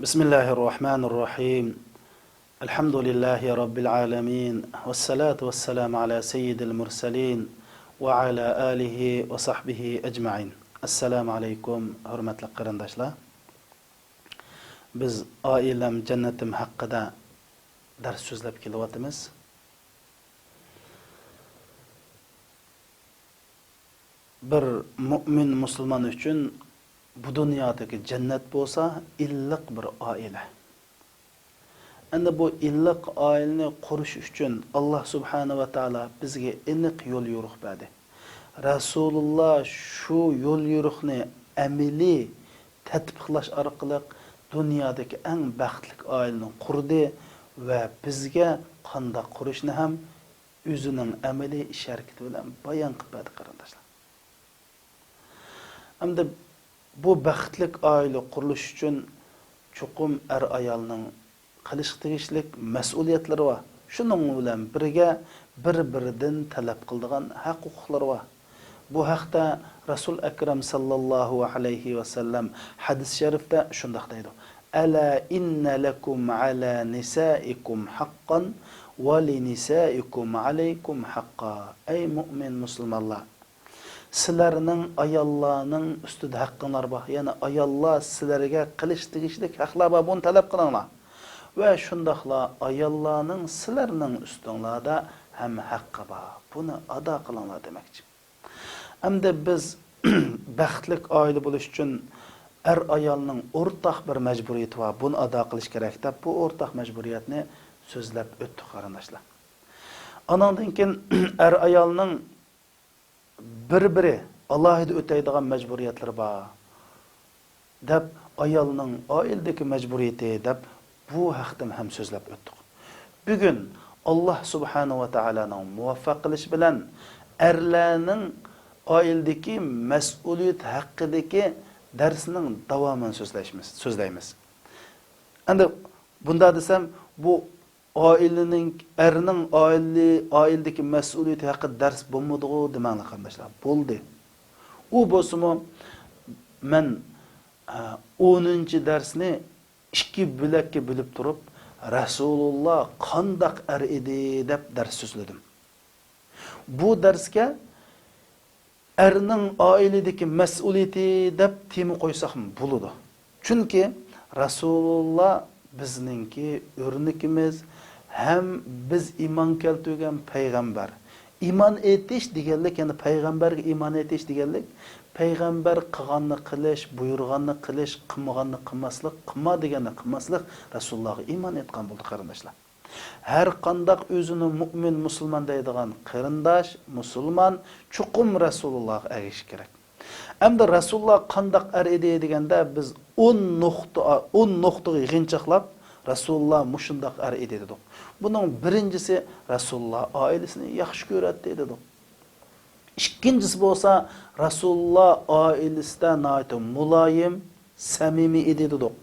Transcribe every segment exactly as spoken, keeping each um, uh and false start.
بسم الله الرحمن الرحيم. الحمد لله رب العالمين. والصلاة والسلام على سيد المرسلين وعلى آله وصحبه أجمعين. السلام عليكم، ھۆرمەتلىك قېرىنداشلار. بىز ئائىلەم جەننىتىم ھەققىدە دەرس سۆزلەپ كېلىۋاتىمىز. بىر مۇئمىن مۇسۇلمان ئۈچۈن بۇ دۇنيادىكى جەننەت بولسا ئىللىق بىر ئائىلە. ئەمدى بۇ ئىللىق ئائىلىنى قۇرۇش ئۈچۈن ئاللا سۇبھانەھۇ ۋە تائالا بىزگە ئېنىق يول يورۇق بەردى. رەسۇلۇللا شۇ يول يورۇقنى ئەمەلىي تەتبىقلاش ئارقىلىق دۇنيادىكى ئەڭ بەختلىك ئائىلىنى قۇردى ۋە بىزگە قانداق قۇرۇشنى ھەم ئۆزىنىڭ ئەمەلىي ئىش ھەرىكىتى بىلەن بايان قىلىپ بەردى، قېرىنداشلار. ئەمدى بۇ بەختلىك ئائىلە قۇرۇلۇشى ئۈچۈن چوقۇم ئەر-ئايالنىڭ قىلىشقا تېگىشلىك مەسئۇلىيەتلىرى بار. شۇنىڭ بىلەن بىرگە بىر-بىرىدىن تەلەپ قىلىدىغان ھەق-ھوقۇقلىرى بار. بۇ ھەقتە رەسۇل ئەكرەم ساللاللاھۇ ئەلەيھى ۋەسەللەم ھەدىس شەرىفتە شۇنداق دەيدۇ: «ئەلا ئىننە لەكۇم ئەلا نىسائىكۇم ھەققان ۋە لىنىسائىكۇم ئەلەيكۇم ھەققا.» ئەي مۇئمىن مۇسۇلمانلار! سىلەرنىڭ ئاياللارنىڭ ئۈستىدە ھەققىڭلار بار. يەنى ئاياللار سىلەرگە قىلىش تېگىشلىك ھەقلەر بار، بۇنى تەلەپ قىلىڭلار. ۋە شۇنداقلا ئاياللارنىڭ سىلەرنىڭ ئۈستۈڭلاردا ھەم ھەققى بار. بۇنى ئادا قىلىڭلار دېمەكچى. ئەمدى بىز بەختلىك ئائىلە بولۇش ئۈچۈن ئەر-ئايالنىڭ ئورتاق بىر مەجبۇرىيىتى بار. بۇنى ئادا قىلىش كېرەك دەپ بۇ ئورتاق مەجبۇرىيەتنى سۆزلەپ ئۆتتۇق، قېرىنداشلار. ئانىڭدىن كېيىن ئەر-ئايالنىڭ بىر-بىرى ئالاھىدە ئۆتەيدىغان مەجبۇرىيەتلىرى بار، دەپ ئايالنىڭ ئائىلىدىكى مەجبۇرىيىتى، دەپ بۇ ھەقتىن ھەم سۆزلەپ ئۆتتۇق. بۈگۈن ئاللا سۇبھانەھۇ ۋە تائالانىڭ مۇۋەپپەق قىلىشى بىلەن ئەرلەرنىڭ ئائىلىدىكى مەسئۇلىيىتى ھەققىدىكى دەرسنىڭ داۋامىنى سۆزلەشمىز، سۆزلەيمىز. ئەمدى بۇنداق دېسەم، بۇ ئائىلىنىڭ، ئەرنىڭ ئائىلە، ئائىلىدىكى مەسئۇلىيىتى ھەققىدە دەرس بولمىدىغۇ دېمەڭلار، قېرىنداشلار. بولدى. ئۇ بولسىمۇ، مەن، ئە، ئونىنچى دەرسنى ئىككى بۆلەككە بۆلۈپ تۇرۇپ، رەسۇلۇللا قانداق ئەر ئىدى دەپ دەرس سۆزلىدىم. بۇ دەرسكە ئەرنىڭ ئائىلىدىكى مەسئۇلىيىتى دەپ تېما قويساقمۇ بولىدۇ. چۈنكى رەسۇلۇللا بىزنىڭكى ئۆرنىكىمىز ھەم بىز ئىمان كەلتۈرگەن پەيغەمبەر. ئىمان ئېيتىش دېگەنلىك، يەنى پەيغەمبەرگە ئىمان ئېيتىش دېگەنلىك، پەيغەمبەر قىلغاننى قىلىش، بۇيرۇغاننى قىلىش، قىلمىغاننى قىلماسلىق، قىلما دېگەننى قىلماسلىق، رەسۇلۇللاغا ئىمان ئېيتقان بولدى، قېرىنداشلار. ھەر قانداق ئۆزىنى مۇئمىن، مۇسۇلمان دەيدىغان قېرىنداش، مۇسۇلمان چوقۇم رەسۇلۇللاغا ئەگىشىشى كېرەك. ئەمدى رەسۇلۇللا قانداق ئەر ئىدى دېگەندە، بىز ئون نۇقتا، ئون نۇقتىغا يىغىنچاقلاپ، رەسۇلۇللا مۇشۇنداق ئەر ئىدى دېدۇق. بۇنىڭ بىرىنچىسى، رەسۇلۇللا ئائىلىسىنى ياخشى كۆرەتتى دېدۇق. ئىككىنچىسى بولسا، رەسۇلۇللا ئائىلىسىدە ناھايىتى مۇلايىم، سەمىمىي ئىدى دېدۇق.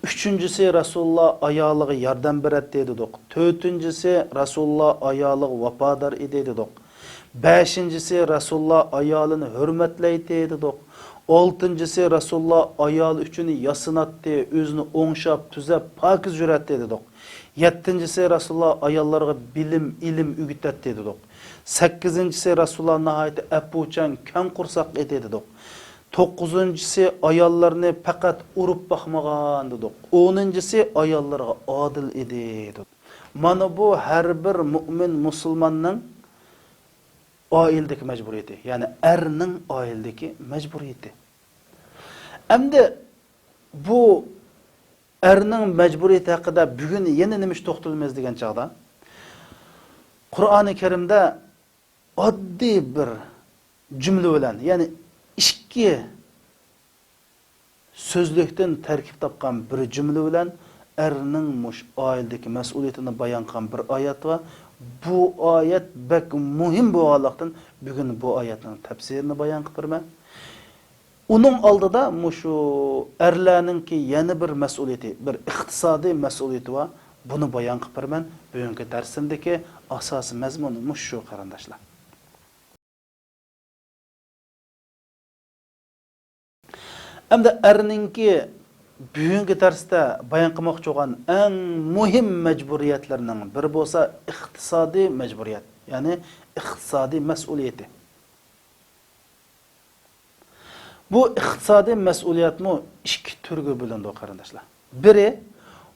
ئۈچىنچىسى، رەسۇلۇللا ئايالىغا ياردەم بېرەتتى دېدۇق. تۆتىنچىسى، رەسۇلۇللا ئايالىغا ۋاپادار ئىدى دېدۇق. بەشىنچىسى، رەسۇلۇللا ئايالىنى ھۆرمەتلەيتتى دېدۇق. ئالتىنچىسى، رەسۇلۇللا ئايالى ئۈچۈن ياسىناتتى، ئۆزىنى ئوڭشاپ، تۈزەپ، پاكىز يۈرەتتى دېدۇق. يەتتىنچىسى، رەسۇلۇللا ئاياللارغا بىلىم، ئىلىم ئۆگىتەتتى دېدۇق. سەككىزىنچىسى، رەسۇلۇللا ناھايىتى ئەپۇچان، كەڭ قورساق ئىدى دېدۇق. توققۇزىنچىسى، ئاياللىرىنى پەقەت ئۇرۇپ باقمىغان دېدۇق. ئونىنچىسى، ئاياللىرىغا ئادىل ئىدى دېدۇق. مانا بۇ ھەر بىر مۇئمىن مۇسۇلماننىڭ ئائىلىدىكى مەجبۇرىيىتى، يەنى ئەرنىڭ ئائىلىدىكى مەجبۇرىيىتى. ئەمدى بۇ ئەرنىڭ مەجبۇرىيىتى ھەققىدە بۈگۈن يەنە نېمە ئۈچۈن توختىلىمىز دېگەن چاغدا، قۇرئانى كەرىمدە ئاددىي بىر جۈملە بىلەن، يەنى ئىككى سۆزلۈكتىن تەركىب تاپقان بىر جۈملە بىلەن ئەرنىڭ مۇشۇ ئائىلىدىكى مەسئۇلىيىتىنى بايان قىلغان بىر ئايەت بار. بۇ ئايەت بەك مۇھىم بولغانلىقتىن، بۈگۈن بۇ ئايەتنىڭ تەپسىرىنى بايان قىلىپ بېرىمەن. ئۇنىڭ ئالدىدا مۇشۇ ئەرلەرنىڭكى يەنە بىر مەسئۇلىيىتى، بىر ئىقتىسادىي مەسئۇلىيىتى بار. بۇنى بايان قىلىپ بېرىمەن. بۈگۈنكى دەرسىمدىكى ئاساسىي مەزمۇن مۇشۇ، قېرىنداشلار. ئەمدى ئەرنىڭكى بۈگۈنكى دەرستە بايان قىلماقچى بولغان ئەڭ مۇھىم مەجبۇرىيەتلەرنىڭ بىرى بولسا ئىقتىسادىي مەجبۇرىيەت، يەنى ئىقتىسادىي مەسئۇلىيىتى. بۇ ئىقتىسادىي مەسئۇلىيەتمۇ ئىككى تۈرگە بۆلۈنىدۇ، قېرىنداشلار. بىرى،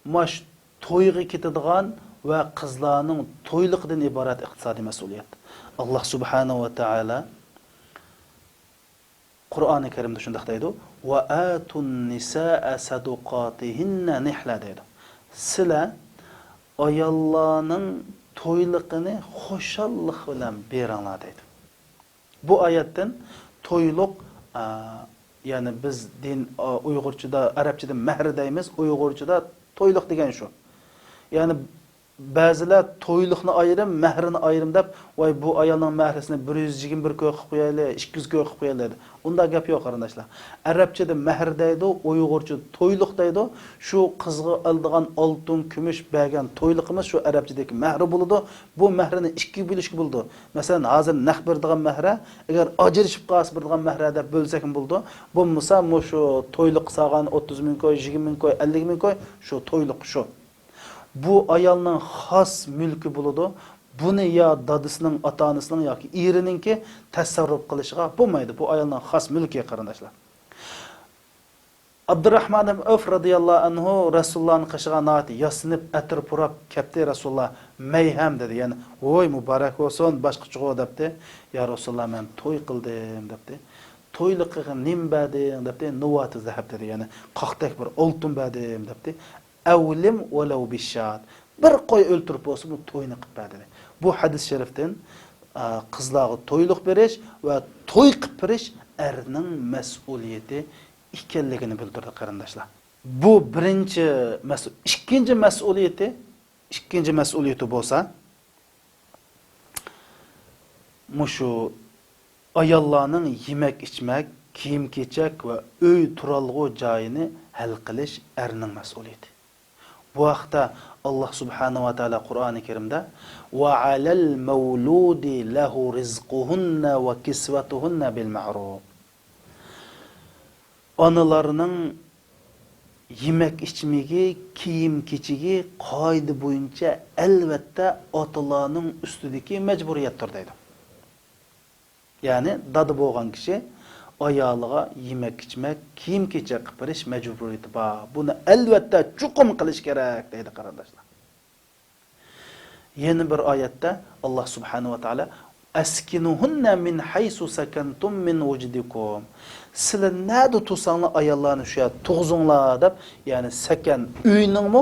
ماش تويغا كېتىدىغان ۋە قىزلارنىڭ تويلۇقىدىن ئىبارەت ئىقتىسادىي مەسئۇلىيەت. ئاللا سۇبھانەھۇ ۋە تائالا قۇرئانى كەرىمدە شۇنداق دەيدۇ، «ۋە ئاتۇن نىساءە سەدۇقاتىھىننە نىھلە» دەيدۇ. سىلەر ئاياللارنىڭ تويلۇقىنى خۇشاللىق بىلەن بېرىڭلار دەيدۇ. بۇ ئايەتتىن تويلۇق، ئا، يەنى بىز دىن، ئا، ئۇيغۇرچىدا، ئەرەبچىدە مەھر دەيمىز، ئۇيغۇرچىدا تويلۇق دېگەن شۇ. يەنى بەزىلەر تويلۇقنى ئايرىم، مەھرىنى ئايرىم دەپ، ۋاي، بۇ ئايالنىڭ مەھرىسىنى بىر يۈز يىگىرمە بىر كوي قىلىپ قويايلى، ئىككى يۈز كوي قىلىپ قويايلى دەيدۇ. ئۇنداق گەپ يوق، قېرىنداشلار. ئەرەبچىدە مەھر دەيدۇ، ئۇيغۇرچە تويلۇق دەيدۇ. شۇ قىزغا ئالىدىغان ئالتۇن، كۈمۈش بەرگەن تويلۇقىمىز شۇ ئەرەبچىدىكى مەھرى بولىدۇ. بۇ مەھرىنى ئىككىگە بۆلۈشكە بولىدۇ. مەسىلەن، ھازىر نەق بېرىدىغان مەھرە، ئەگەر ئاجرىشىپ قالسا بېرىدىغان مەھرە دەپ بۆلسەكمۇ بولىدۇ. بولمىسا مۇشۇ تويلۇق سالغان ئوتتۇز مىڭ كوي، يىگىرمە مىڭ كوي، ئەللىك مىڭ كوي، شۇ تويلۇق شۇ. بۇ ئايالنىڭ خاس مۈلكى بولىدۇ. بۇنى يا دادىسىنىڭ، ئاتا-ئانىسىنىڭ ياكى ئېرىنىڭكى تەسەررۇپ قىلىشىغا بولمايدۇ. بۇ ئايالنىڭ خاس مۈلكى، قېرىنداشلار. ئابدۇرراھمان ئىبن ئەۋف رەزىياللاھۇ ئەنھۇ رەسۇلۇللانىڭ قېشىغا ناھايىتى ياسىنىپ، ئەتىر پۇراپ كەپتۇ. رەسۇلۇللا، مەيھەم دېدى. يەنى، ۋوي، مۇبارەك بولسۇن، باشقىچىغۇ دەپتۇ. يا رەسۇلۇللا، مەن توي قىلدىم دەپتۇ. تويلۇقىغا نېمە بەردىڭ دەپتۇ. نىۋاتۇ زەھەب دېدى. يەنى، قاقتەك بىر ئالتۇن بەردىم دەپتۇ. ئەۋلىم ۋەلەۋ بىششات. بىر قوي ئۆلتۈرۈپ بولسىمۇ توينى قىلىپ بەر دېدى. بۇ ھەدىس شەرىفتىن، ئا، قىزلارغا تويلۇق بېرىش ۋە توي قىلىپ بېرىش ئەرنىڭ مەسئۇلىيىتى ئىكەنلىكىنى بىلدۈرىدۇ، قېرىنداشلار. بۇ بىرىنچى مەسئۇل-، ئىككىنچى مەسئۇلىيىتى، ئىككىنچى مەسئۇلىيىتى بولسا، مۇشۇ ئاياللارنىڭ يېمەك-ئىچمەك، كىيىم-كېچەك ۋە ئۆي تۇرالغۇ جايىنى ھەل قىلىش ئەرنىڭ مەسئۇلىيىتى. بۇ ھەقتە ئاللا سۇبھانەھۇ ۋە تائالا قۇرئانى كەرىمدە، «ۋە ئەلەل مەۋلۇدى لەھۇ رىزقۇھۇننە ۋە كىسۋەتۇھۇننە بىل مەئرۇف». ئانىلارنىڭ يېمەك-ئىچمىكى، كىيىم-كېچىكى قائىدە بويىچە ئەلۋەتتە ئاتىلارنىڭ ئۈستىدىكى مەجبۇرىيەتتۇر دەيدۇ. يەنى دادا بولغان كىشى ئايالىغا يېمەك-ئىچمەك، كىيىم-كېچەك قىلىپ بېرىش مەجبۇرىيىتى بار. بۇنى ئەلۋەتتە چوقۇم قىلىش كېرەك دەيدۇ، قېرىنداشلار. يەنە بىر ئايەتتە ئاللا سۇبھانەھۇ ۋە تائالا، «ئەسكىنۇھۇننە مىن ھەيسۇ سەكەنتۇم مىن ۋۇجدىكۇم». سىلەر نەدە تۇرساڭلار، ئاياللارنى شۇ يەردە تۇرغۇزۇڭلار دەپ، يەنى سەكەن، ئۆينىڭمۇ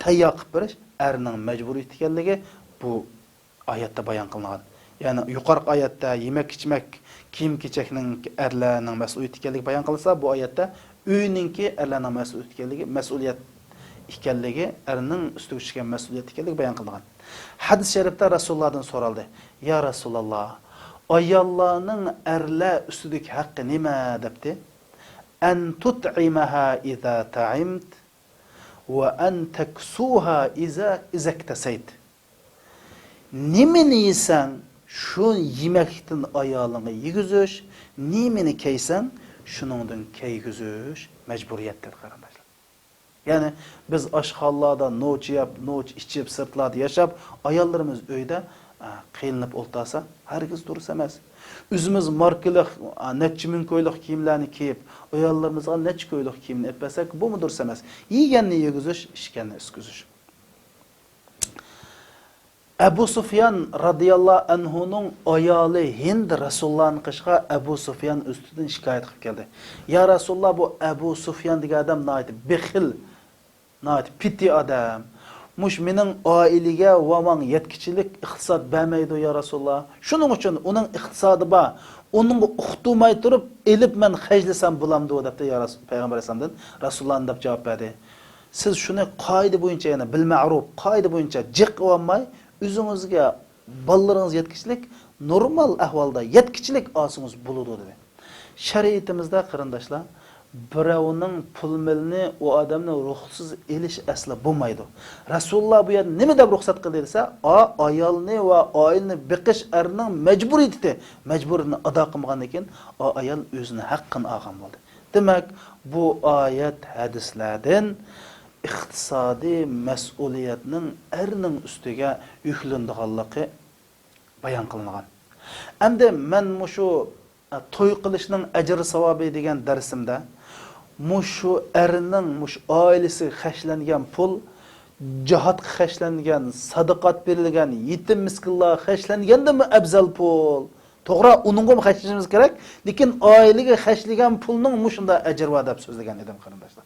تەييار قىلىپ بېرىش ئەرنىڭ مەجبۇرىيىتى ئىكەنلىكى بۇ ئايەتتە بايان قىلىنغان. يەنى يۇقىرىقى ئايەتتە يېمەك-ئىچمەك، كىيىم-كېچەكنىڭ ئەرلەرنىڭ مەسئۇلىيىتى ئىكەنلىكى بايان قىلسا، بۇ ئايەتتە ئۆينىڭكى ئەرلەرنىڭ مەسئۇلىيىتى ئىكەنلىكى، مەسئۇلىيەت ئىكەنلىكى، ئەرنىڭ ئۈستىگە چۈشكەن مەسئۇلىيەت ئىكەنلىكى بايان قىلىنغان. ھەدىس شەرىپتە رەسۇلۇللادىن سورالدى، يا رەسۇلاللا، ئاياللارنىڭ ئەرلەر ئۈستىدىكى ھەققى نېمە؟ دەپتۇ. «ئەن تۇتئىمەھا ئىزا تەئىمت، ۋە ئەن تەكسۇھا ئىزا، ئىزەكتەسەيت.» نېمىنى يېسەڭ، شۇ يېمەكلىكتىن ئايالىڭغا يېگۈزۈش، نېمىنى كىيسەڭ، شۇنىڭدىن كىيگۈزۈش مەجبۇرىيەتتىن، قېرىنداشلار. يەنى بىز ئاشخانىلاردا نوچا يەپ، نوچا ئىچىپ، سىرتلاردا ياشاپ، ئاياللىرىمىز ئۆيدە، ئە، قىينىلىپ ئولتۇرسا، ھەرگىز دۇرۇس ئەمەس. ئۆزىمىز ماركىلىق، ئە، نەچچە مىڭ كويلۇق كىيىملەرنى كىيىپ، ئاياللىرىمىزغا نەچچە كويلۇق كىيىمنى ئېلىپ بەرسەك، بۇمۇ دۇرۇس ئەمەس. يېگەننى يېگۈزۈش، ئىچكەننى ئىچكۈزۈش. ئەبۇ سۇفيان رەزىياللاھۇ ئەنھۇنىڭ ئايالى ھىند رەسۇلۇللانىڭ قېشىغا ئەبۇ سۇفيان ئۈستىدىن شىكايەت قىلىپ كەلدى. يا رەسۇلۇللا، بۇ ئەبۇ سۇفيان دېگەن ئادەم ناھايىتى بېخىل، ناھايىتى پىتى ئادەم. مۇشۇ مېنىڭ ئائىلىگە ۋە ماڭا يەتكۈچىلىك ئىقتىساد بەرمەيدۇ، يا رەسۇلۇللا. شۇنىڭ ئۈچۈن ئۇنىڭ ئىقتىسادى بار. ئۇنىڭغا ئۇقتۇرماي تۇرۇپ ئېلىپ مەن خەجلىسەم بولامدۇ؟ دەپتۇ يا رەسۇل-، پەيغەمبەر ئەلەيھىسسالامدىن رەسۇلۇللا دەپ جاۋاب بەردى. سىز شۇنى قائىدە بويىچە، يەنى بىل مەرۇپ، قائىدە بويىچە جىق قىلىۋالماي، ئۆزىڭىزگە، بالىلىرىڭىزغا يەتكۈچىلىك، نورمال ئەھۋالدا يەتكۈچىلىك ئالسىڭىز بولىدۇ، دېدى. شەرىئىتىمىزدە، قېرىنداشلار، بىرەۋنىڭ پۇل مېلىنى ئۇ ئادەمنى رۇخسىز ئېلىش ئەسلا بولمايدۇ. رەسۇلۇللا بۇ يەردە نېمە دەپ رۇخسەت قىلدى دېسە، ئا، ئايالنى ۋە ئائىلىنى بېقىش ئەرنىڭ مەجبۇرىيىتى، مەجبۇرىيىتىنى ئادا قىلمىغاندىن كېيىن، ئا، ئايال ئۆزىنىڭ ھەققىنى ئالغان بولدى. دېمەك، بۇ ئايەت، ھەدىسلەردىن ئىقتىسادىي مەسئۇلىيەتنىڭ ئەرنىڭ ئۈستىگە يۈكلىنىدىغانلىقى بايان قىلىنغان. ئەمدى مەن مۇشۇ، ئە، توي قىلىشنىڭ ئەجرى ساۋابى دېگەن دەرسىمدە مۇشۇ ئەرنىڭ، مۇشۇ ئائىلىسىگە خەجلەنگەن پۇل، جىھادقا خەجلەنگەن، سادىقات بېرىلگەن، يېتىم مىسكىنلارغا خەجلەنگەندىنمۇ ئەۋزەل پۇل. توغرا، ئۇنىڭغىمۇ خەجلىشىمىز كېرەك، لېكىن ئائىلىگە خەجلىگەن پۇلنىڭ مۇشۇنداق ئەجرى بار دەپ سۆزلىگەن ئىدىم، قېرىنداشلار.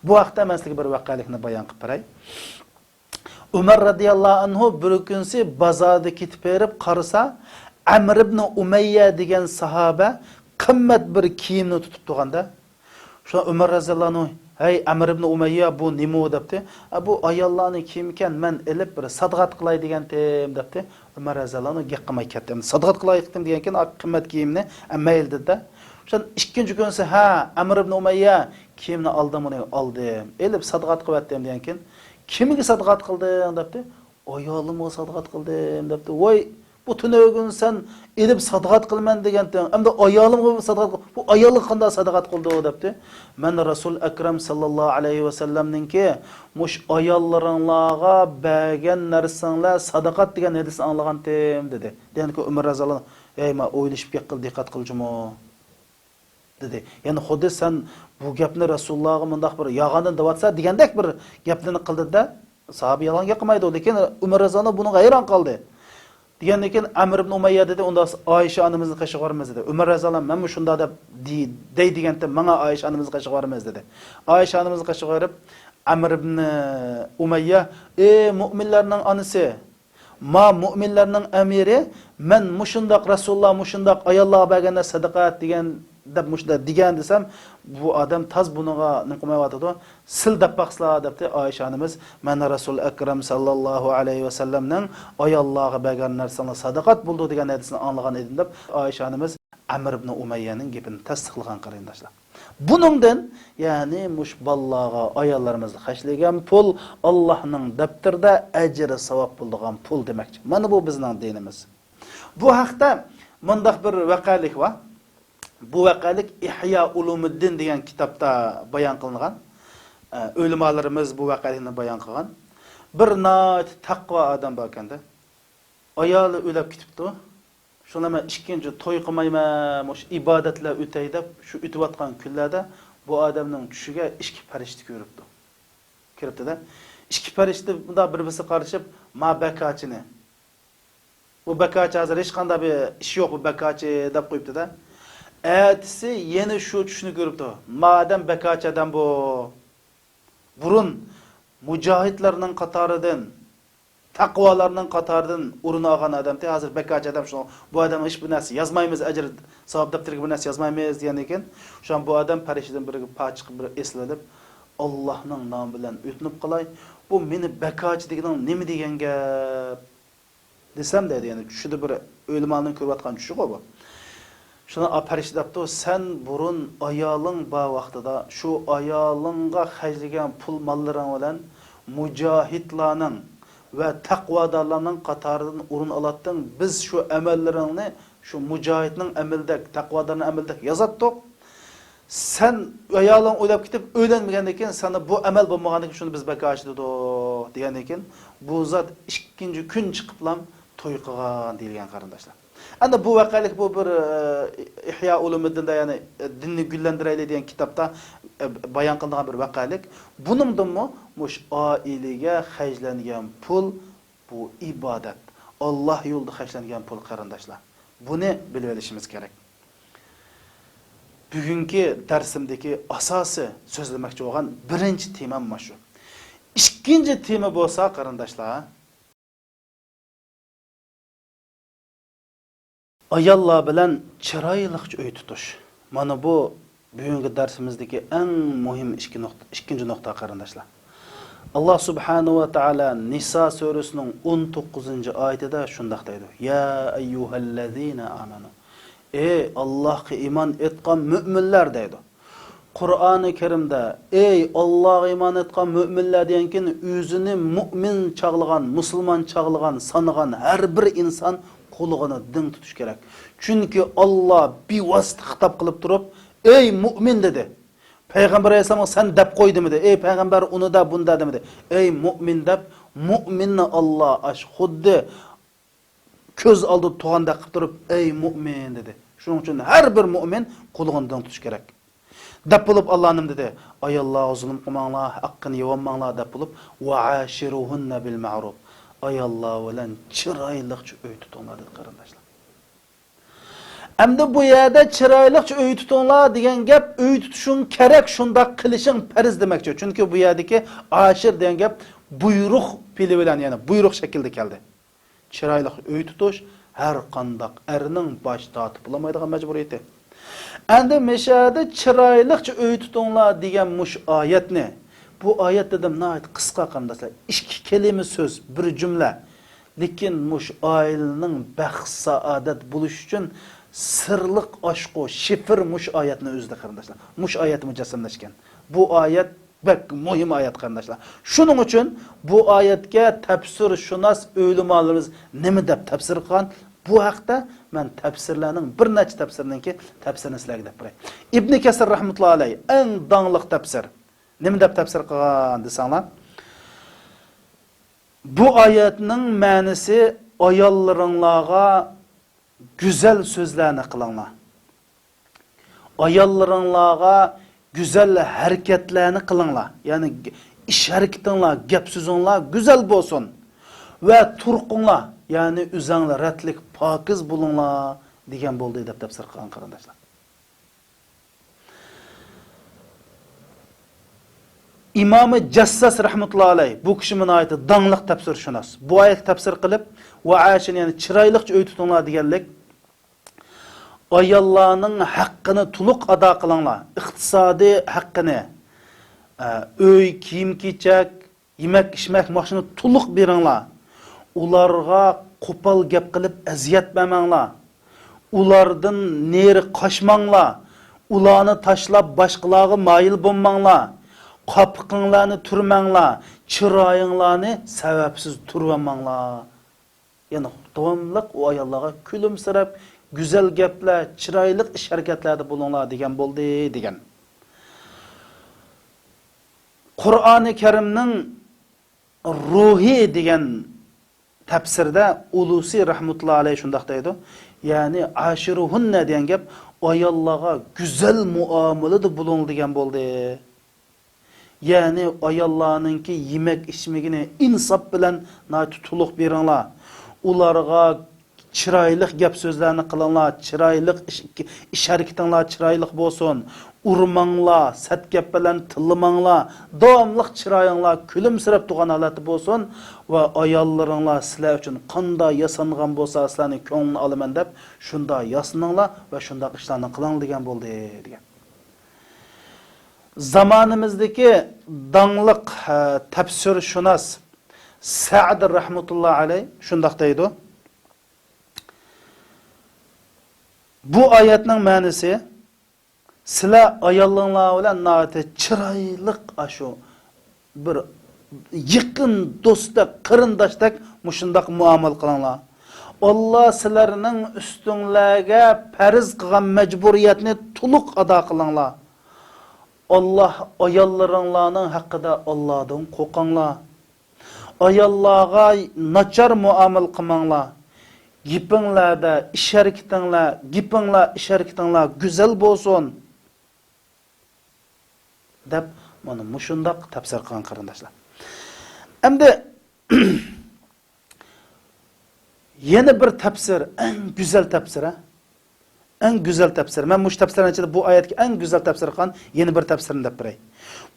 بۇ ھەقتە مەن سىزگە بىر ۋەقەلىكنى بايان قىلىپ بېرەي. ئۆمەر رەزىياللاھۇ ئەنھۇ بىر كۈنسى بازاردا كېتىپ بېرىپ قارىسا، ئەمر ئىبنى ئۇمەييە دېگەن ساھابە قىممەت بىر كىيىمنى تۇتۇپ تۇرغاندا، شۇڭا ئۆمەر رەزىياللاھۇ ئەنھۇ، «ھەي، ئەمر ئىبنى ئۇمەييە، بۇ نېمە ئۇ؟» دەپتۇ. «ئە، بۇ ئاياللارنىڭ كىيىمى ئىكەن، مەن ئېلىپ بىر سادىقات قىلاي دېگەنتىم» دەپتۇ. ئۆمەر رەزىياللاھۇ ئەنھۇ گەپ قىلماي كەتتى. «ئەمدى سادىقات قىلاي» دېگەنكىن، ئا، قىممەت كىيىمنى، «ئە، مەيلى» دېدى. شۇڭا ئىككىنچى كۈنسى، «ھە، ئەمر ئىبنى ئۇمەييە، كىيىمنى ئالدىم، ئۇنى ئالدىم، ئېلىپ سادىقات قىلىۋەتتىم» دېگەنكىن، «كىمگە سادىقات قىلدىڭ؟» دەپتۇ. «ئايالىمغا سادىقات قىلدىم» دەپتۇ. «ۋاي، بۇ تۈنۈگۈن سەن ئېلىپ سادىقات قىلىمەن دېگەنتىڭ، ئەمدى ئايالىمغا سادىقات قىل، بۇ ئايالغا قانداق سادىقات قىلدى؟» دەپتۇ. «مەن رەسۇل ئەكرەم ساللاللاھۇ ئەلەيھى ۋەسەللەمنىڭكى مۇشۇ ئاياللىرىڭلارغا بەرگەن نەرسىڭلار سادىقات دېگەن ھەدىسنى ئاڭلىغانتىم» دېدى. دېگەنكى ئۆمەر رەزىياللاھۇ ئەنھۇ، «ھەي، مەن ئويلىشىپ بەك قىل، دىققەت قىلچىمۇ» دېدى. يەنى خۇددى سەن بۇ گەپنى رەسۇلۇللاغا مۇنداق بىر يالغاندىن دەۋاتسا دېگەندەك بىر گەپلەرنى قىلدى-دە، ساھابە يالغان گەپ قىلمايدۇ، لېكىن ئۆمەر رەزىياللاھۇ ئەنھۇ بۇنىڭغا ھەيران قالدى. دېگەندىن كېيىن ئەمر ئىبن ئۇمەييە دېدى، «ئۇنداق ئايشە ئانىمىزنى قېشىغا بەرمىز» دېدى. ئۆمەر رەزىياللاھۇ ئەنھۇ، «مەنمۇ شۇنداق دەپ دېي-، دەي دېگەنتىم، ماڭا ئايشە ئانىمىزنى قېشىغا بەرمىز» دېدى. ئايشە ئانىمىزنى قېشىغا بېرىپ، ئەمر ئىبن ئۇمەييە، «ئى مۇئمىنلارنىڭ ئانىسى، ما مۇئمىنلارنىڭ ئەمىرى، مەن مۇشۇنداق رەسۇلۇللا مۇشۇنداق ئاياللارغا بەرگەندە سەدىقە دېگەن، دەپ مۇشۇنداق دېگەن» دېسەم، بۇ ئادەم تاز بۇنىڭغا نېمە قىلمايۋاتىدۇ، «سىل دەپ باقسىلا» دەپتۇ. ئايشە ئانىمىز، «مەن رەسۇل ئەكرەم ساللاللاھۇ ئەلەيھى ۋەسەللەمنىڭ ئاياللارغا بەرگەن نەرسىڭلار سەدىقات بولىدۇ دېگەن ھەدىسنى ئاڭلىغان ئىدىم» دەپ، ئايشە ئانىمىز ئەمر ئىبن ئۇمەييەنىڭ گېپىنى تەستىقلىغان، قېرىنداشلار. بۇنىڭدىن، يەنى مۇشۇ بالىلارغا، ئاياللىرىمىزغا خەجلىگەن پۇل ئاللاھنىڭ دەپتىرىدە ئەجرى ساۋاب بولىدىغان پۇل دېمەكچى. مانا بۇ بىزنىڭ دىنىمىز. بۇ ھەقتە مۇنداق بىر ۋەقەلىك بار. بۇ ۋەقەلىك ئىھيا ئۇلۇمىددىن دېگەن كىتابتا بايان قىلىنغان. ئە، ئۆلىمالىرىمىز بۇ ۋەقەلىكنى بايان قىلغان. بىر ناھايىتى تەقۋا ئادەم بار ئىكەن-دە. ئايالى ئۆلۈپ كېتىپتۇ. شۇڭا مەن ئىككىنچى توي قىلمايمەن، مۇشۇ ئىبادەتلەر ئۆتەي دەپ، شۇ ئۆتۈۋاتقان كۈنلەردە بۇ ئادەمنىڭ چۈشىگە ئىككى پەرىشتە كۆرۈپتۇ. كىرىپتۇ-دە. ئىككى پەرىشتە مۇنداق بىر-بىرسىگە قارىشىپ، «ما بەكاچىنى. بۇ بەكاچى ھازىر ھېچقانداق بىر ئىش يوق، بۇ بەكاچى» دەپ قويۇپتۇ-دە. ئەتىسى يەنە شۇ چۈشنى كۆرۈپتۇ. «ما ئادەم بەكاچى ئادەم بۇ. بۇرۇن مۇجاھىدلارنىڭ قاتارىدىن، تەقۋالارنىڭ قاتارىدىن ئورۇن ئالغان ئادەمتى، ھازىر بەكاچى ئادەم، شۇڭا بۇ ئادەمگە ھېچ بىر نەرسە يازمايمىز، ئەجىر ساۋاب دەپتىرىگە بىر نەرسە يازمايمىز» دېگەندىن كېيىن، شۇڭا بۇ ئادەم پەرىشتىدىن بىرىگە پاچىق بىر ئېسىلىپ، «ئاللاھنىڭ نامى بىلەن ئۆتۈنۈپ قالاي، بۇ مېنى بەكاچى دېگىنىڭ نېمە دېگەن گەپ؟» دېسەم دەيدۇ، يەنى چۈشىدە بىر ئۆلىمانىڭ كۆرۈۋاتقان چۈشىغۇ بۇ. شۇنى پەرىشتە دەپتۇ، «سەن بۇرۇن ئايالىڭ بار ۋاقتىدا شۇ ئايالىڭغا خەجلىگەن پۇل ماللىرىڭ بىلەن مۇجاھىدلارنىڭ ۋە تەقۋادارلارنىڭ قاتارىدىن ئورۇن ئالاتتىڭ. بىز شۇ ئەمەللىرىڭنى شۇ مۇجاھىدنىڭ ئەمىلىدەك، تەقۋادارنىڭ ئەمىلىدەك يازاتتۇق. سەن ئايالىڭ ئۆلۈپ كېتىپ ئۆيلەنمىگەندىن كېيىن، سەندە بۇ ئەمەل بولمىغاندىن كېيىن شۇنى بىز بەكاچى دېدۇق» دېگەندىن كېيىن، بۇ زات ئىككىنچى كۈن چىقىپلام توي قىلغان دېيىلگەن، قېرىنداشلار. ئەنە بۇ ۋەقەلىك بۇ بىر، ئە، ئىھيا ئۇلۇمىددىندا، يەنى، ئە، دىننى گۈللەندۈرەيلى دېگەن كىتابتا، ئە، بايان قىلىنغان بىر ۋەقەلىك. بۇنىڭدىنمۇ مۇشۇ ئائىلىگە خەجلەنگەن پۇل، بۇ ئىبادەت، ئاللا يولىدا خەجلەنگەن پۇل، قېرىنداشلار. بۇنى بىلىۋېلىشىمىز كېرەك. بۈگۈنكى دەرسىمدىكى ئاساسىي سۆزلىمەكچى بولغان بىرىنچى تېمام مانا شۇ. ئىككىنچى تېما بولسا، قېرىنداشلار، ئاياللار بىلەن چىرايلىقچە ئۆي تۇتۇش. مانا بۇ بۈگۈنكى دەرسىمىزدىكى ئەڭ مۇھىم ئىككى نۇقتا، ئىككىنچى نۇقتا، قېرىنداشلار. ئاللا سۇبھانەھۇ ۋە تائالا نىسا سۈرىسىنىڭ ئون توققۇزىنچى ئايىتىدە شۇنداق دەيدۇ: «يا ئەييۇھەللەزىنە ئامەنۇ.» «ئەي ئاللاغا ئىمان ئېيتقان مۆمىنلەر» دەيدۇ. قۇرئانى كەرىمدە «ئەي ئاللاغا ئىمان ئېيتقان مۆمىنلەر» دېگەنكىن، ئۆزىنى مۆمىن چاغلىغان، مۇسۇلمان چاغلىغان، سانىغان ھەر بىر ئىنسان قۇلىقىنى دىڭ تۇتۇش كېرەك. چۈنكى ئاللا بىۋاسىتە خىتاب قىلىپ تۇرۇپ، «ئەي مۇئمىن» دېدى. پەيغەمبەر ئەلەيھىسسالامغا «سەن دەپ قوي» دېمىدى. «ئەي پەيغەمبەر، ئۇنى دە، بۇنى دە» دېمىدى. «ئەي مۇئمىن» دەپ، مۇئمىننى ئاللا ئاش خۇددى كۆز ئالدىدا تۇرغاندەك قىلىپ تۇرۇپ، «ئەي مۇئمىن» دېدى. شۇنىڭ ئۈچۈن ھەر بىر مۇئمىن قۇلىقىنى دىڭ تۇتۇش كېرەك. دەپ بولۇپ، ئاللا نېمە دېدى؟ «ئاياللارغا زۇلۇم قىلماڭلار، ھەققىنى يېۋالماڭلار» دەپ بولۇپ، «ۋەئاشىرۇھۇننە بىل مەئرۇف»، ئاياللار بىلەن چىرايلىقچە ئۆي تۇتۇڭلار دېدى، قېرىنداشلار. ئەمدى بۇ يەردە «چىرايلىقچە ئۆي تۇتۇڭلار» دېگەن گەپ، ئۆي تۇتۇشۇڭ كېرەك، شۇنداق قىلىشىڭ پەرز دېمەكچى. چۈنكى بۇ يەردىكى «ئاشىر» دېگەن گەپ بۇيرۇق پېئىلى بىلەن، يەنى بۇيرۇق شەكلىدە كەلدى. چىرايلىق ئۆي تۇتۇش ھەر قانداق ئەرنىڭ باش تارتىپ بولالمايدىغان مەجبۇرىيىتى. ئەمدى مىشەدە «چىرايلىقچە ئۆي تۇتۇڭلار» دېگەن مۇشۇ ئايەتنى، بۇ ئايەت دېدىم، ناھايىتى قىسقا، قېرىنداشلار. ئىككى كەلىمە سۆز، بىر جۈملە. لېكىن مۇشۇ ئائىلىنىڭ بەخت-سائادەت بولۇشى ئۈچۈن سىرلىق ئاچقۇ، شىفىر مۇشۇ ئايەتنىڭ ئۆزىدە، قېرىنداشلار. مۇشۇ ئايەت مۇجەسسەملەشكەن. بۇ ئايەت بەك مۇھىم ئايەت، قېرىنداشلار. شۇنىڭ ئۈچۈن بۇ ئايەتكە تەپسىرشۇناس ئۆلىمالىرىمىز نېمە دەپ تەپسىر قىلغان؟ بۇ ھەقتە مەن تەپسىرلەرنىڭ، بىر نەچچە تەپسىرنىڭكى تەپسىرىنى سىلەرگە دەپ بېرەي. ئىبنى كەسىر رەھمەتۇللا ئەلەيھ ئەڭ داڭلىق تەپسىر. نېمە دەپ تەپسىر قىلغان دېسەڭلار، بۇ ئايەتنىڭ مەنىسى: «ئاياللىرىڭلارغا گۈزەل سۆزلەرنى قىلىڭلار. ئاياللىرىڭلارغا گۈزەل ھەرىكەتلەرنى قىلىڭلار.» يەنى ئىش ھەرىكىتىڭلار، گەپ سۆزۈڭلار گۈزەل بولسۇن. «ۋە تۇرقۇڭلار»، يەنى ئۆزەڭلار رەتلىك، پاكىز بولۇڭلار دېگەن بولدى دەپ تەپسىر قىلغان، قېرىنداشلار. ئىمامى جەسساس رەھمەتۇللا ئەلەيھ، بۇ كىشىمۇ ناھايىتى داڭلىق تەپسىرشۇناس. بۇ ئايەتكە تەپسىر قىلىپ، «ۋە ئاشىن»، يەنى چىرايلىقچە ئۆي تۇتۇڭلار دېگەنلىك، ئاياللارنىڭ ھەققىنى تولۇق ئادا قىلىڭلار. ئىقتىسادىي ھەققىنى، ئە، ئۆي، كىيىم-كېچەك، يېمەك-ئىچمەك، ماشىنا تولۇق بېرىڭلار. ئۇلارغا قوپال گەپ قىلىپ ئەزىيەت بەرمەڭلار. ئۇلاردىن نېرى قاچماڭلار. ئۇلارنى تاشلاپ باشقىلارغا مايىل بولماڭلار. قاپىقىڭلارنى تۈرمەڭلار. چىرايىڭلارنى سەۋەبسىز تۈرۈۋالماڭلار. يەنى داۋاملىق ئۇ ئاياللارغا كۈلۈمسىرەپ، گۈزەل گەپلەر، چىرايلىق ئىش-ھەرىكەتلەردە بولۇڭلار دېگەن بولدى، دېگەن. قۇرئانى كەرىمنىڭ روھى دېگەن تەپسىردە ئۇلۇسى رەھمەتۇللا ئەلەيھ شۇنداق دەيدۇ، يەنى «ئاشىرۇھۇننە» دېگەن گەپ، ئاياللارغا گۈزەل مۇئامىلىدە بولۇڭ دېگەن بولدى. يەنى ئاياللارنىڭكى يېمەك-ئىچمىكىنى ئىنساپ بىلەن ناھايىتى تولۇق بېرىڭلار. ئۇلارغا چىرايلىق گەپ-سۆزلەرنى قىلىڭلار، چىرايلىق ئىش، ئىش-ھەرىكىتىڭلار چىرايلىق بولسۇن. ئۇرماڭلار، سەت گەپ بىلەن تىللىماڭلار. داۋاملىق چىرايىڭلار كۈلۈمسىرەپ تۇرغان ھالەتتە بولسۇن. ۋە ئاياللىرىڭلار سىلەر ئۈچۈن قانداق ياسانغان بولسا، سىلەرنىڭ كۆڭلىنى ئالىمەن دەپ، شۇنداق ياسىنىڭلار ۋە شۇنداق ئىشلارنى قىلىڭ دېگەن بولدى، دېگەن. زامانىمىزدىكى داڭلىق، ھە، تەپسىرشۇناس سەئدى رەھمەتۇللا ئەلەيھ شۇنداق دەيدۇ. بۇ ئايەتنىڭ مەنىسى، سىلەر ئاياللىرىڭلار بىلەن ناھايىتى چىرايلىق، ئاشۇ بىر يېقىن دوستتەك، قېرىنداشتەك مۇشۇنداق مۇئامىلە قىلىڭلار. ئاللا سىلەرنىڭ ئۈستۈڭلارگە پەرز قىلغان مەجبۇرىيەتنى تولۇق ئادا قىلىڭلار. ئاللا، ئاياللىرىڭلارنىڭ ھەققىدە ئاللادىن قورقۇڭلار. ئاياللارغا ناچار مۇئامىلە قىلماڭلار. گېپىڭلاردا، ئىش-ھەرىكىتىڭلار، گېپىڭلار، ئىش-ھەرىكىتىڭلار گۈزەل بولسۇن، دەپ، مانا مۇشۇنداق تەپسىر قىلغان، قېرىنداشلار. ئەمدى يەنە بىر تەپسىر، ئەڭ گۈزەل تەپسىر، ھە؟ ئەڭ گۈزەل تەپسىر. مەن مۇشۇ تەپسىرنىڭ ئىچىدە بۇ ئايەتكە ئەڭ گۈزەل تەپسىر قىلغان يەنە بىر تەپسىرنى دەپ بېرەي.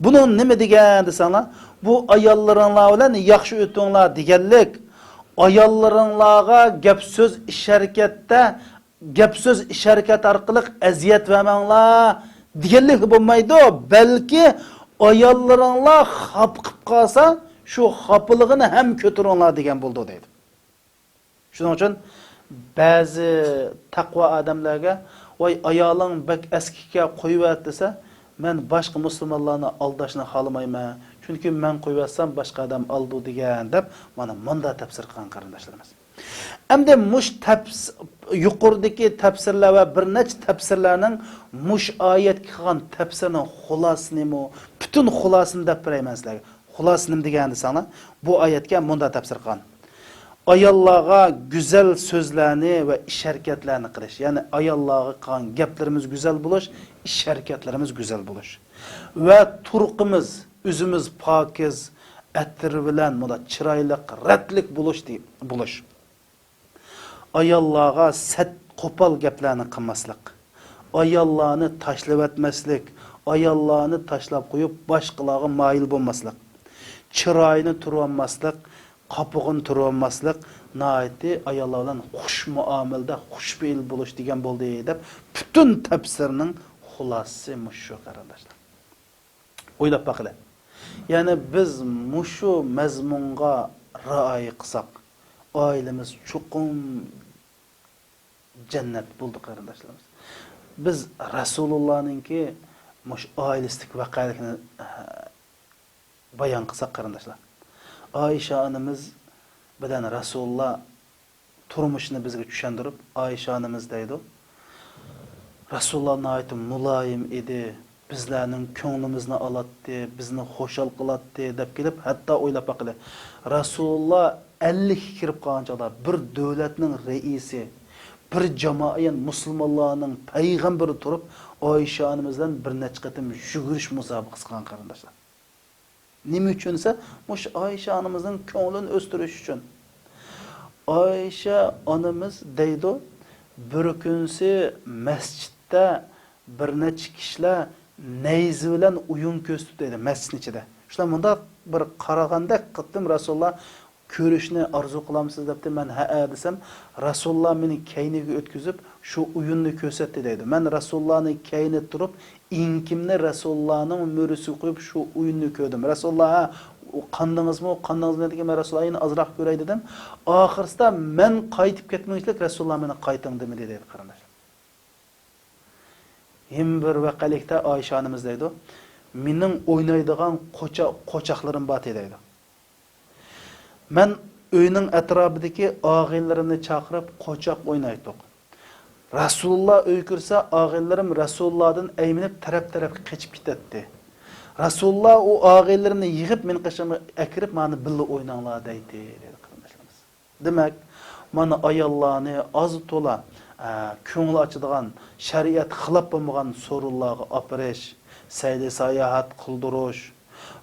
بۇنىڭ نېمە دېگەن دېسەڭلار، بۇ «ئاياللىرىڭلار بىلەن ياخشى ئۆتۈڭلار» دېگەنلىك، ئاياللىرىڭلارغا گەپ-سۆز، ئىش-ھەرىكەتتە، گەپ-سۆز، ئىش-ھەرىكەت ئارقىلىق ئەزىيەت بەرمەڭلار دېگەنلىكلا بولمايدۇ، بەلكى ئاياللىرىڭلار خاپا قىلىپ قالسا، شۇ خاپىلىقىنى ھەم كۆتۈرۈڭلار دېگەن بولىدۇ، دەيدۇ. شۇنىڭ ئۈچۈن بەزى تەقۋا ئادەملەرگە، «ۋاي، ئايالىڭ بەك ئەسكىكە، قويۇۋەت» دېسە، «مەن باشقا مۇسۇلمانلارنى ئالداشنى خالىمايمەن، چۈنكى مەن قويۇۋەتسەم، باشقا ئادەم ئالىدۇ» دېگەن، دەپ، مانا مۇنداق تەپسىر قىلغان قېرىنداشلىرىمىز. ئەمدى مۇش تەپس-، يۇقىرىدىكى تەپسىرلەر ۋە بىر نەچچە تەپسىرلەرنىڭ مۇش ئايەتكە قىلغان تەپسىرىنىڭ خۇلاسىنىمۇ، پۈتۈن خۇلاسىنى دەپ بېرەيمەن سىلەرگە. خۇلاسىنىم دېگەن دېسەڭلار، بۇ ئايەتكە مۇنداق تەپسىر قىلغان. ئاياللارغا گۈزەل سۆزلەرنى ۋە ئىش ھەرىكەتلەرنى قىلىش، يەنى ئاياللارغا قىلغان گەپلىرىمىز گۈزەل بولۇش، ئىش ھەرىكەتلىرىمىز گۈزەل بولۇش. ۋە تۇرقىمىز، ئۆزىمىز پاكىز، ئەتىر بىلەن مۇنداق چىرايلىق، رەتلىك بولۇش دېي-، بولۇش. ئاياللارغا سەت، قوپال گەپلەرنى قىلماسلىق. ئاياللارنى تاشلىۋەتمەسلىك، ئاياللارنى تاشلاپ قويۇپ، باشقىلارغا مايىل بولماسلىق. چىرايىنى تۇرۇۋالماسلىق، قاپىقىنى تۇرۇۋالماسلىق، ناھايىتى ئاياللار بىلەن خۇش مۇئامىلىدە، خۇش پېئىل بولۇش دېگەن بولدى، دەپ پۈتۈن تەپسىرنىڭ خۇلاسىسى مۇشۇ، قېرىنداشلار. ئويلاپ باقىلى. يەنى بىز مۇشۇ مەزمۇنغا رىئايە قىلساق، ئائىلىمىز چوقۇم جەننەت بولىدۇ، قېرىنداشلىرىمىز. بىز رەسۇلۇللانىڭكى مۇشۇ ئائىلىسىدىكى ۋەقەلىكنى، ئە، بايان قىلساق، قېرىنداشلار، ئائىشە ئانىمىز بىلەن رەسۇلۇللا تۇرمۇشىنى بىزگە چۈشەندۈرۈپ، ئائىشە ئانىمىز دەيدۇ، رەسۇلۇللا ناھايىتى مۇلايىم ئىدى، بىزلەرنىڭ كۆڭلىمىزنى ئالاتتى، بىزنى خۇشال قىلاتتى، دەپ كېلىپ، ھەتتا ئويلاپ باقىلى، رەسۇلۇللا ئەللىككە كىرىپ قالغان چاغدا بىر دۆلەتنىڭ رەئىسى، بىر جامائەت مۇسۇلمانلارنىڭ پەيغەمبىرى تۇرۇپ، ئائىشە ئانىمىز بىلەن بىر نەچچە قېتىم يۈگۈرۈش مۇسابىقىسى قىلغان، قېرىنداشلار. نېمە ئۈچۈن دېسە، مۇشۇ ئائىشە ئانىمىزنىڭ كۆڭلىنى ئۆستۈرۈش ئۈچۈن. ئائىشە ئانىمىز دەيدۇ، بىر كۈنسى مەسچىتتە بىر نەچچە كىشىلەر نەيزە بىلەن ئويۇن كۆرسىتىپ دەيدۇ، مەسچىتنىڭ ئىچىدە. شۇلار مۇنداق بىر قارىغاندەك قىلدىم، رەسۇلۇللا كۆرۈشنى ئارزۇ قىلامسىز دەپتۇ. مەن ھەئە دېسەم، رەسۇلۇللا مېنى كەينىگە ئۆتكۈزۈپ، شۇ ئويۇننى كۆرسەتتى دەيدۇ. مەن رەسۇلۇللانى كەينىدە تۇرۇپ، ئېڭىكىمنى رەسۇلۇللانىڭ مۈرىسىگە قويۇپ، شۇ ئويۇننى كۆردۈم. رەسۇلۇللا، ھە، قاندىڭىزمۇ، قاندىڭىزمۇ دېگەن، مەن رەسۇلۇللا، يەنە ئازراق كۆرەي دېدىم. ئاخىرسىدا مەن قايتىپ كەتمىگۈچىلىك رەسۇلۇللا مېنى قايتىڭ دېمىدى دەيدۇ، قېرىنداشلار. يەنە بىر ۋەقەلىكتە ئائىشە ئانىمىز دەيدۇ، مېنىڭ ئوينايدىغان قوچا-، قوچاقلىرىم بار دەيدۇ. مەن ئۆينىڭ ئەتراپىدىكى ئاغىنىلىرىمنى چاقىرىپ قوچاق ئوينايتتۇق. رەسۇلۇللا ئۆيگە كىرسە، ئاغىنىلىرىم رەسۇلۇللادىن ئەيمىنىپ تەرەپ-تەرەپكە قېچىپ كېتەتتى. رەسۇلۇللا ئۇ ئاغىنىلىرىنى يىغىپ مېنىڭ قېشىمغا ئەكىرىپ، مانا بىللە ئويناڭلار دەيتتى، دەيدۇ قېرىنداشلىرىمىز. دېمەك، مانا ئاياللارنى ئاز-تولا، ئە، كۆڭلى ئاچىدىغان، شەرىئەتكە خىلاپ بولمىغان سورۇنلارغا ئاپىرىش، سەيلە-ساياھەت قىلدۇرۇش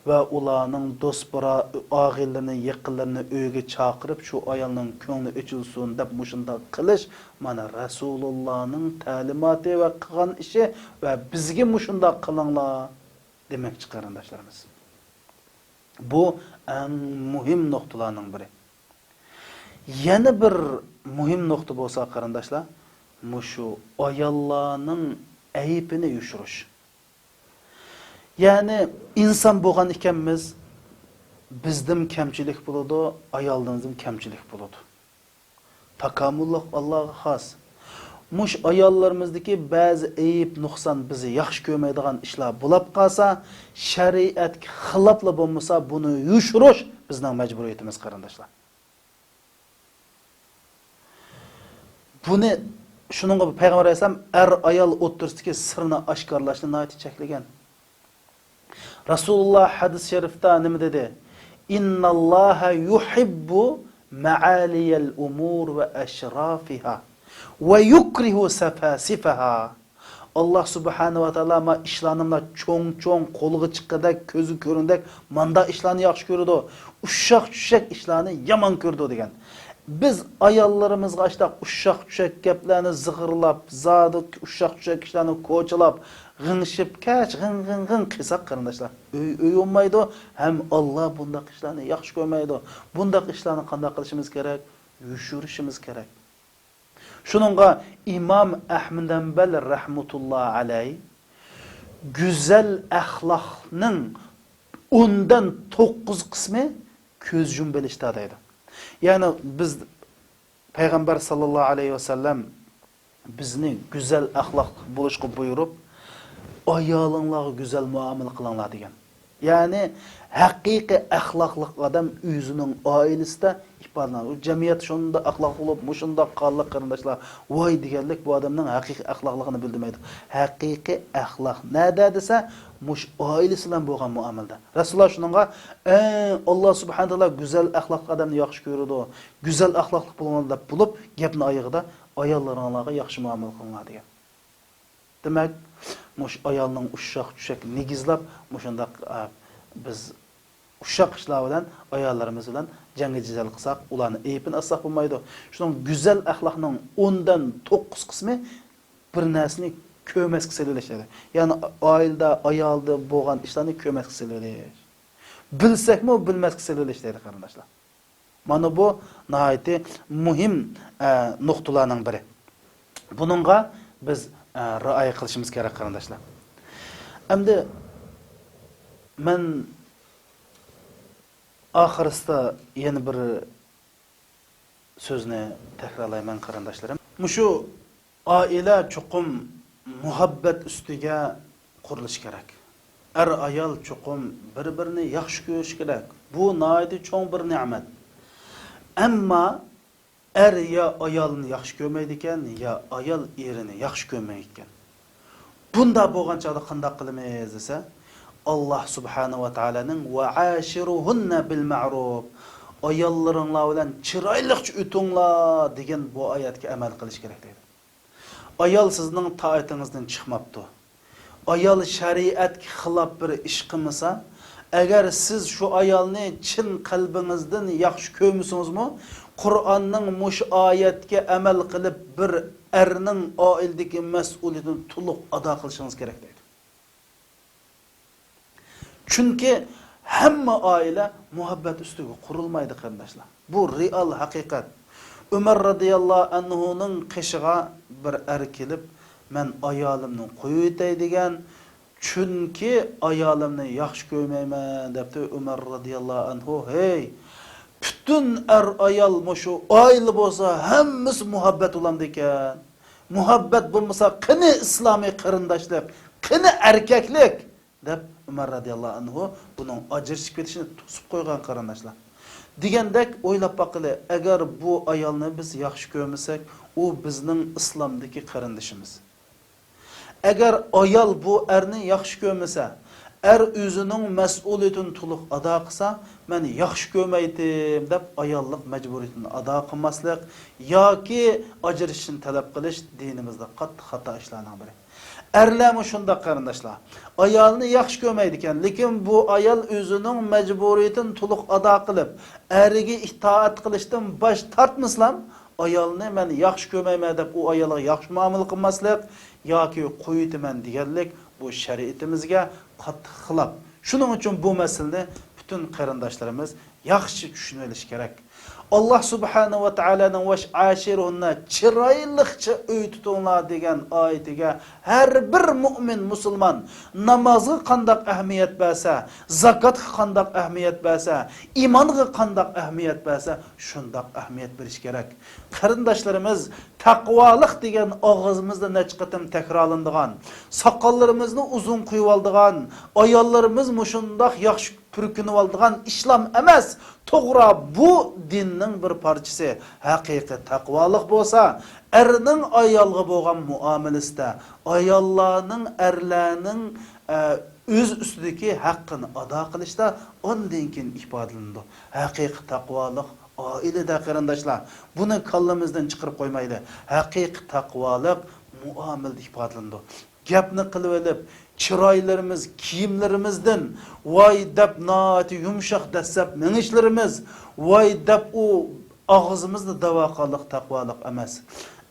ۋە ئۇلارنىڭ دوست-بۇرا-، ئاغىنىلىرىنى، يېقىنلىرىنى ئۆيگە چاقىرىپ، شۇ ئايالنىڭ كۆڭلى ئېچىلسۇن دەپ مۇشۇنداق قىلىش، مانا، رەسۇلۇللانىڭ تەلىماتى ۋە قىلغان ئىشى ۋە بىزگە مۇشۇنداق قىلىڭلار دېمەكچى، قېرىنداشلىرىمىز. بۇ ئەڭ مۇھىم نۇقتىلارنىڭ بىرى. يەنە بىر مۇھىم نۇقتا بولسا، قېرىنداشلار، مۇشۇ ئاياللارنىڭ ئەيىبىنى يوشۇرۇش. يەنى ئىنسان بولغان ئىكەنمىز، بىزدىن كەمچىلىك بولىدۇ، ئايالدىن كەمچىلىك بولىدۇ. تاكامۇللۇق ئاللاغا خاس. مۇشۇ ئاياللىرىمىزدىكى بەزى ئەيىب، نۇقسان، بىزنى ياخشى كۆرمەيدىغان ئىشلار بولاپ قالسا، شەرىئەتكە خىلاپلا بولمىسا، بۇنى يوشۇرۇش بىزنىڭ مەجبۇرىيىتىمىز، قېرىنداشلار. بۇنى، شۇنىڭغا پەيغەمبەر ئەلەيھىسسالام ئەر-ئايال ئوتتۇرىسىدىكى سىرنى ئاشكارىلاشنى ناھايىتى چەكلىگەن. رەسۇلۇللا ھەدىس شەرىفتە نېمە دېدى؟ «ئىنناللاھە يۇھىببۇ مەئالىيەل ئۇمۇر ۋە ئەشرافىھا ۋە يۇكرىھۇ سەفاسىفەھا.» ئاللا سۇبھانە ۋە تائالا ما ئىشلارنى مۇنداق چوڭ-چوڭ، قولغا چىققۇدەك، كۆزگە كۆرۈنگۈدەك مانداق ئىشلارنى ياخشى كۆرىدۇ، ئۇششاق-چۈششەك ئىشلارنى يامان كۆرىدۇ دېگەن. بىز ئاياللىرىمىزغا ئاشتاق ئۇششاق-چۈششەك گەپلەرنى زىغىرلاپ، زادى ئۇششاق-چۈششەك ئىشلارنى كوچىلاپ، غىڭشىپ، كەچ غىڭ-غىڭ-غىڭ قىلساق، قېرىنداشلار، ئۆي ئۆي بولمايدۇ، ھەم ئاللا بۇنداق ئىشلارنى ياخشى كۆرمەيدۇ. بۇنداق ئىشلارنى قانداق قىلىشىمىز كېرەك؟ يوشۇرۇشىمىز كېرەك. شۇنىڭغا ئىمام ئەھمەد ھەمبەل رەھمەتۇللا ئەلەي گۈزەل ئەخلاقنىڭ ئوندىن توققۇز قىسمى كۆز يۇمۇپ ئېلىشتا دەيدۇ. يەنى بىز پەيغەمبەر ساللاللاھۇ ئەلەيھى ۋەسەللەم بىزنى گۈزەل ئەخلاقلىق بولۇشقا بۇيرۇپ، ئايالىڭلارغا گۈزەل مۇئامىلە قىلىڭلار دېگەن. يەنى ھەقىقىي ئەخلاقلىق ئادەم ئۆزىنىڭ ئائىلىسىدە ئىپادىلىنىدۇ. جەمئىيەت شۇنداق ئەخلاقلىق بولۇپ، مۇشۇنداق قانلىق قېرىنداشلار، ۋاي دېگەنلىك بۇ ئادەمنىڭ ھەقىقىي ئەخلاقلىقىنى بىلدۈرمەيدۇ. ھەقىقىي ئەخلاق نەدە دېسە، مۇشۇ ئائىلىسى بىلەن بولغان مۇئامىلىدە. رەسۇلۇللا شۇنىڭغا، ئەي، ئاللا سۇبھانەھۇ ۋە تائالا گۈزەل ئەخلاقلىق ئادەمنى ياخشى كۆرىدۇ، گۈزەل ئەخلاقلىق بولۇڭلار دەپ بولۇپ، گەپنى ئايىغىدا ئاياللىرىڭلارغا ياخشى مۇئامىلە قىلىڭلار دېگەن. دېمەك، مۇشۇ ئايالنىڭ ئۇششاق-چۈشەك نېگىزلاپ، مۇشۇنداق، ئە، بىز ئۇششاق ئىشلار بىلەن ئاياللىرىمىز بىلەن جەڭگە جېدەل قىلساق، ئۇلارنىڭ ئەيىبىنى ئالساق بولمايدۇ. شۇنىڭ گۈزەل ئەخلاقنىڭ ئوندىن توققۇز قىسمى بىر نەرسىنى كۆرمەسكە سېلىۋېلىش دەيدۇ. يەنى ئائىلىدە، ئايالدا بولغان ئىشلارنى كۆرمەسكە سېلىۋېلىش. بىلسەكمۇ بىلمەسكە سېلىۋېلىش دەيدۇ، قېرىنداشلار. مانا بۇ ناھايىتى مۇھىم، ئە، نۇقتىلارنىڭ بىرى. بۇنىڭغا بىز، ئە، رىئايە قىلىشىمىز كېرەك، قېرىنداشلار. ئەمدى مەن ئاخىرسىدا يەنە بىر سۆزنى تەكرارلايمەن، قېرىنداشلىرىم. مۇشۇ ئائىلە چوقۇم مۇھەببەت ئۈستىگە قۇرۇلۇشى كېرەك. ئەر-ئايال چوقۇم بىر-بىرىنى ياخشى كۆرۈشى كېرەك. بۇ ناھايىتى چوڭ بىر نېمەت. ئەمما ئەر يا ئايالىنى ياخشى كۆرمەيدىكەن، يا ئايال ئېرىنى ياخشى كۆرمەيدىكەن. بۇنداق بولغان چاغدا قانداق قىلىمىز دېسە، ئاللا سۇبھانەھۇ ۋە تائالانىڭ «ۋە ئاشىرۇھۇننە بىل مەئرۇف»، ئاياللىرىڭلار بىلەن چىرايلىقچە ئۆتۈڭلار دېگەن بۇ ئايەتكە ئەمەل قىلىش كېرەك دەيدۇ. ئايال سىزنىڭ تائىتىڭىزدىن چىقماپتۇ. ئايال شەرىئەتكە خىلاپ بىر ئىش قىلمىسا، ئەگەر سىز شۇ ئايالنى چىن قەلبىڭىزدىن ياخشى كۆرمىسىڭىزمۇ، قۇرئاننىڭ مۇشۇ ئايەتكە ئەمەل قىلىپ، بىر ئەرنىڭ ئائىلىدىكى مەسئۇلىيىتىنى تولۇق ئادا قىلىشىڭىز كېرەك دەيدۇ. چۈنكى ھەممە ئائىلە مۇھەببەت ئۈستىگە قۇرۇلمايدۇ، قېرىنداشلار. بۇ رېئال ھەقىقەت. ئۆمەر رەزىياللاھۇ ئەنھۇنىڭ قېشىغا بىر ئەر كېلىپ، «مەن ئايالىمنى قويۇۋېتەي» دېگەن، «چۈنكى ئايالىمنى ياخشى كۆرمەيمەن» دەپتۇ ئۆمەر رەزىياللاھۇ ئەنھۇ. ھەي، پۈتۈن ئەر-ئايال مۇشۇ ئائىلە بولسا، ھەممىسى مۇھەببەت بولامدىكەن؟ مۇھەببەت بولمىسا، قېنى ئىسلامىي قېرىنداشلىق، قېنى ئەركەكلىك؟ دەپ ئۆمەر رەزىياللاھۇ ئەنھۇ بۇنىڭ ئاجرىشىپ كېتىشىنى توسۇپ قويغان، قېرىنداشلار. دېگەندەك ئويلاپ باققىلى، ئەگەر بۇ ئايالنى بىز ياخشى كۆرمىسەك، ئۇ بىزنىڭ ئىسلامدىكى قېرىندىشىمىز. ئەگەر ئايال بۇ ئەرنى ياخشى كۆرمىسە، ئەر ئۆزىنىڭ مەسئۇلىيىتىنى تولۇق ئادا قىلسا، «مەن ياخشى كۆرمەيتتىم» دەپ ئاياللىق مەجبۇرىيىتىنى ئادا قىلماسلىق ياكى ئاجرىشىشنى تەلەپ قىلىش دىنىمىزدا قاتتىق خاتا ئىشلارنىڭ بىرى. ئەرلەرمۇ شۇنداق، قېرىنداشلار. ئايالىنى ياخشى كۆرمەيدىكەن، لېكىن بۇ ئايال ئۆزىنىڭ مەجبۇرىيىتىنى تولۇق ئادا قىلىپ، ئەرىگە ئىتائەت قىلىشتىن باش تارتمىسىلا، ئايالنى «مەن ياخشى كۆرمەيمەن» دەپ، ئۇ ئايالغا ياخشى مۇئامىلە قىلماسلىق ياكى «قويۇۋېتىمەن» دېگەنلىك، بۇ شەرىئىتىمىزگە قاتتىق خىلاپ. شۇنىڭ ئۈچۈن بۇ مەسىلىنى پۈتۈن قېرىنداشلىرىمىز ياخشى چۈشىنىۋېلىشى كېرەك. ئاللا سۇبھانەھۇ ۋە تائالانىڭ «ۋە ئاشىرۇھۇننە»، «چىرايلىقچە ئۆي تۇتۇڭلار» دېگەن ئايىتىگە ھەر بىر مۇئمىن مۇسۇلمان نامازغا قانداق ئەھمىيەت بەرسە، زاكاتقا قانداق ئەھمىيەت بەرسە، ئىمانغا قانداق ئەھمىيەت بەرسە، شۇنداق ئەھمىيەت بېرىش كېرەك. قېرىنداشلىرىمىز، تەقۋالىق دېگەن ئاغزىمىزدا نەچچە قېتىم تەكرارلىنىدىغان، ساقاللىرىمىزنى ئۇزۇن قويۇۋالىدىغان، ئاياللىرىمىز مۇشۇنداق ياخشى پۈركىنىۋالىدىغان ئىشلام ئەمەس. توغرا، بۇ دىننىڭ بىر پارچىسى. ھەقىقىي تەقۋالىق بولسا، ئەرنىڭ ئايالغا بولغان مۇئامىلىسىدە، ئاياللارنىڭ، ئەرلەرنىڭ، ئە، ئۆز ئۈستىدىكى ھەققىنى ئادا قىلىشتا ئاندىن كېيىن ئىپادىلىنىدۇ. ھەقىقىي تەقۋالىق ئائىلىدە، قېرىنداشلار. بۇنى كاللىمىزدىن چىقىرىپ قويمايلى. ھەقىقىي تەقۋالىق مۇئامىلىدە ئىپادىلىنىدۇ. گەپنى قىلىۋېلىپ، چىرايلىرىمىز، كىيىملىرىمىزدىن ۋاي دەپ ناھايىتى يۇمشاق دەسسەپ مېڭىشلىرىمىز، ۋاي دەپ ئۇ ئاغزىمىزدا داۋاقانلىق تەقۋالىق ئەمەس.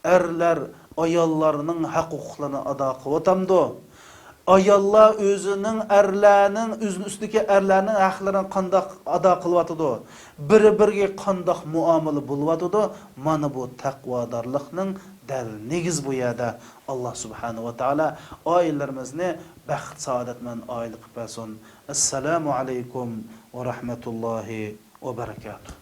ئەرلەر ئاياللارنىڭ ھەق-ھوقۇقلىرىنى ئادا قىلىۋاتامدۇ؟ ئاياللار ئۆزىنىڭ، ئەرلەرنىڭ ئۆزىنىڭ ئۈستىدىكى ئەرلەرنىڭ ھەقلىرىنى قانداق ئادا قىلىۋاتىدۇ؟ بىر-بىرىگە قانداق مۇئامىلە بولۇۋاتىدۇ؟ مانا بۇ تەقۋادارلىقنىڭ دەل نېگىزى بۇ يەردە. ئاللا سۇبھانەھۇ ۋە تائالا ئائىلىلىرىمىزنى بەخت-سائادەت بىلەن ئائىلە قىلىپ بەرسۇن. ئەسسالامۇ ئەلەيكۇم ۋە رەھمەتۇللاھى ۋە بەرىكاتۇھ.